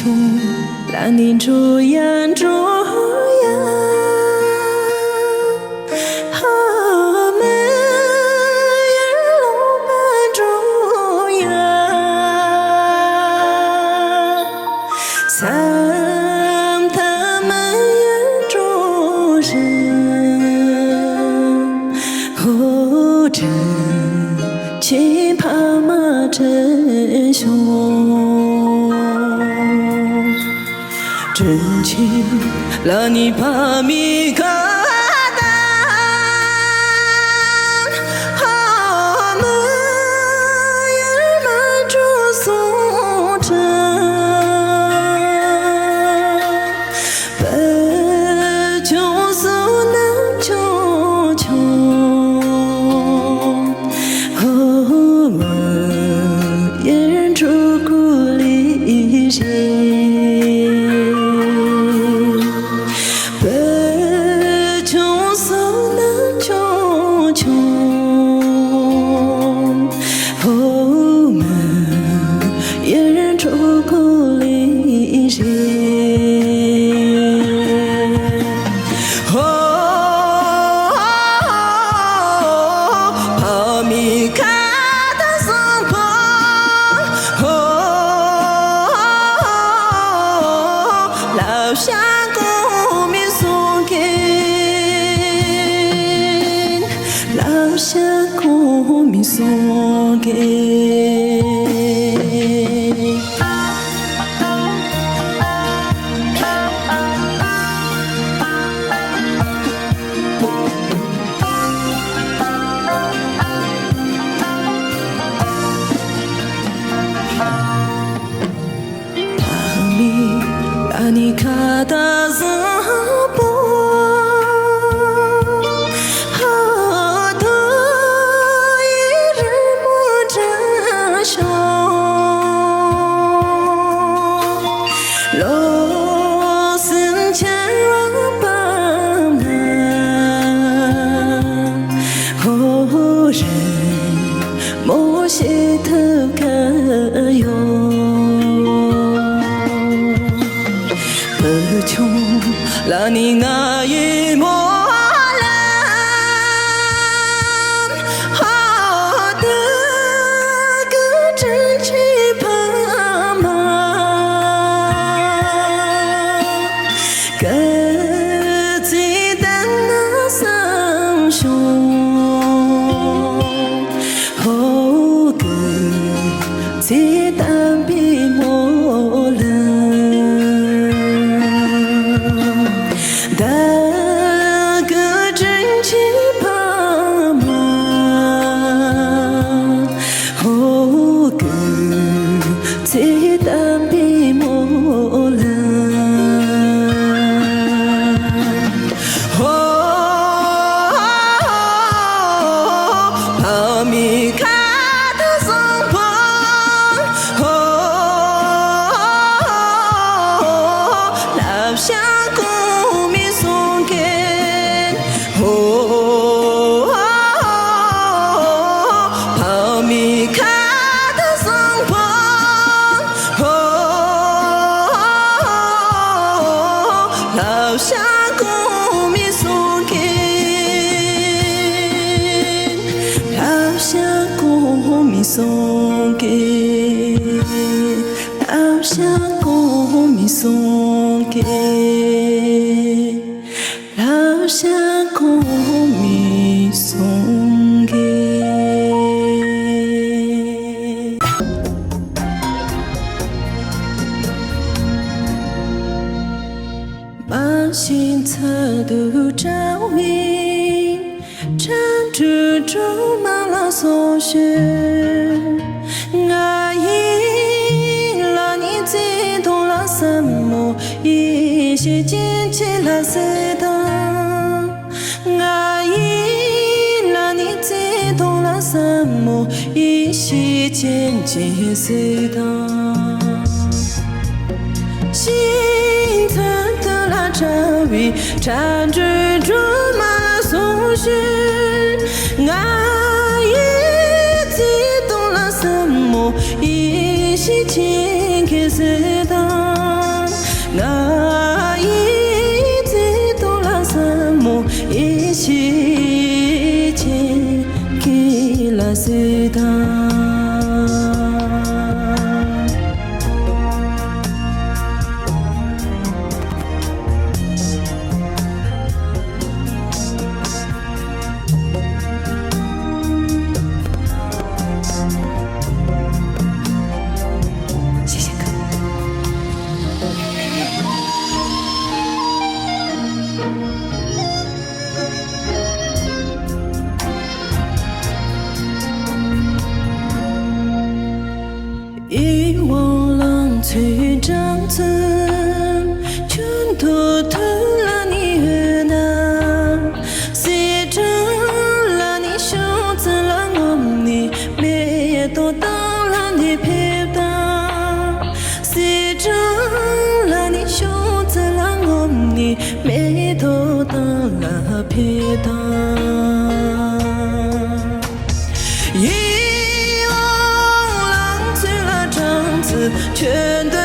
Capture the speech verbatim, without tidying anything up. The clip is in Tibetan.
ལ་ནི་འགྲོ་ཡ་འགྲོ་ཡ། ཧ་མ་ཡར་ལོང་མ་འགྲོ་ཡ། ས་མཐའ་མ་ཡར་འགྲོ་རན། ཧོ་དྲན། ཆེ་ཕ་མ་དྲན་བྱུང་། དྲིན་ཆེན་ལ་ནི་ཕ་མའི་ཁ་ཏ་ཧ་མ་ཡར་མ་འགྲོ་སོང་དྲན། བུ་ཆུང་སོ་ནམ་ཆུང་ཆུང་། ཧོ་མ་ཡར་འགྲོ་གོ་ལེ་རེད། བུ་ཆུང་སོ་ནམ་ཆུང་ཆུང་། ཧོ་མ་ཡར་འགྲོ་གོ་ལེ་རེད། ཧོ། ཕ་མའི་ཁ་ཏ་བཟང་པོ། ཧོ། ལབ་བྱ་གོ་མི་སོང་གི། ལབ་བྱ་གོ་མི་སོང་གི། ཨ་ནི་ཁ་ཏ་བཟང་པོ། ཧ་ད་ཡི་རི་མོ་འདྲ་ཤོག་ལོ་སེམས་ཆེར་བ་པ་ན། ཧོ་ཧོ་རེ། མོ་ཤེས་ཐུབ་ཀ་ཡོད། བུ་ཆུང་ལ་ནི་ང་ཡི་སྨོན་ལམ། ཧོ་ད་གི་དྲིན་ཆེ་ཕ་མ། སྐུ་ཚེ་བརྟན་ན་བཟང་ཤོག་ཧོ་སྐུ་ཚེ་བརྟན་པའི་སྨོན་ལམ། བདག་གི་དྲིན་ཆེན་ཕ་མ། ཧོ་སྐུ་ཚེ་བརྟན་པའི་སྨོན་ལམ། ཧོ་ཕ་མའི་ཁ་ཏ་བཟང་པོ། ཧོ་ལབ་བྱ་གོ་མི་སོང་གི། ཧོ། ཕ་མའི་ཁ་ཏ་བཟང་པོ། ཧོ། ལབ་བྱ་གོ་མི་སོང་གི། ལབ་བྱ་གོ་མི་སོང་གི། ལབ་བྱ་གོ་མི་སོང་གི། ལབ་བྱ་གོ་མི་སོང་གི། མ་ཤི་ཚ་དུ་བྲལ་བའི། ཁྲ་འགྲོས་སྒྲོལ་མ་ལ་སོགས་ཞུ། ང་ཡི་ལ་ནི་བརྩེ་དུང་ལ་ཟབ་མོ་ཡེ་ཤེས་སྐྱེ་མཆེད་ལ་གསོལ་དང་། ང་ཡི་ལ་ནི་བརྩེ་དུང་ལ་ཟབ་མོ་ཡེ་ཤེས་སྐྱེ་མཆེད་གསོལ་དང་། ཤིང་མཚན་དུ་ལ་བྲལ་བའི་ཁྲ་འགྲོས་སྒྲོལ་མ་ལ་སོགས་ཞུ། ང་ཡི་བརྩེ་དུང་ལ་ཟབ་མོ་ཡེ་ཤེས་སྐྱེ་མཆེད་གསོལ་དང་ ལ་སྲིད་དང་། ཡིད་འོང་ལང་ཚོའི་སྦྲང་རྩི། ཁྱོད་འདུག་དུས་ལ་ནི་འོད་སྣང་། བསིལ་གྲང་ལ་ནི་ཤོག་རྩི་ལ་ངོམས་ནས། མེ་ཏོག་དང་ལ་ནི་ཕེབས་དང་། བསིལ་གྲང་ལ་ནི་ཤོག་རྩི་ལ་ངོམས་ནས། མེ་ཏོག་དང་ལ་ཕེབས་དང་། ཡིད་འོང་ལང་ཚོའི་ལ་སྦྲང་རྩི། ཁྱོད་འདུག